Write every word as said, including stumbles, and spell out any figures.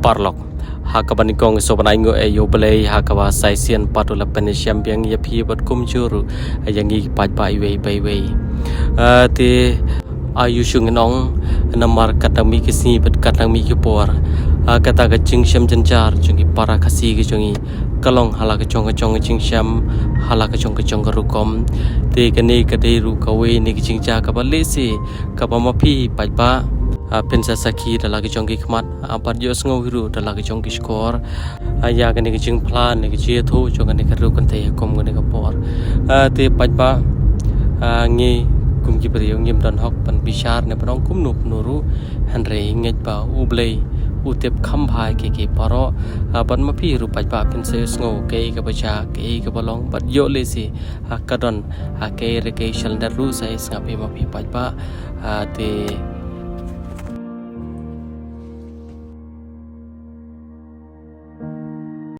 Paralok, ha kaba nyngkong sngewbha ban ai nguh ïa U Blei ha kaba sa shisien pat u la pynshem biang ïa phi bad kumjuh ruh ïa ngi ki paidbah iwei pa iwei. Te ai u shu ngan ong, namar katba mih ki sngi bad katba mih ki por, kata ka jingshem jynjar jong ki para Khasi ka jong ngi ka long ha la ka jong ka jong ka jingshem, ha la ka jong ka jong ka rukom. Te kane ka dei ruh kawei na ki jingjia kaba lehse kaba ma phi paidbah phin sa sakhi da la ka jong ki khmat bad ïohsngew hi ruh da la ka jong ki shkor ïa kane ka jingphla ne ka jingïathuh jong kane ka riewkynthei ha kum kane ka por. Te paidbah, ngi kum ki briew ngim don hok ban bishar ne ban ong kumno kumno ruh, hynrei ngeit ba U Blei u tip kham bha ïa kiei kiei baroh. Bad ma phi ruh paidbah phin sa ïohsngew kaei kaba jia, kaei kaba long bad ïoh lehse ka don kaei re kaei shalyndet ruh sa ïa sngap ïa ma phi paidbah. Te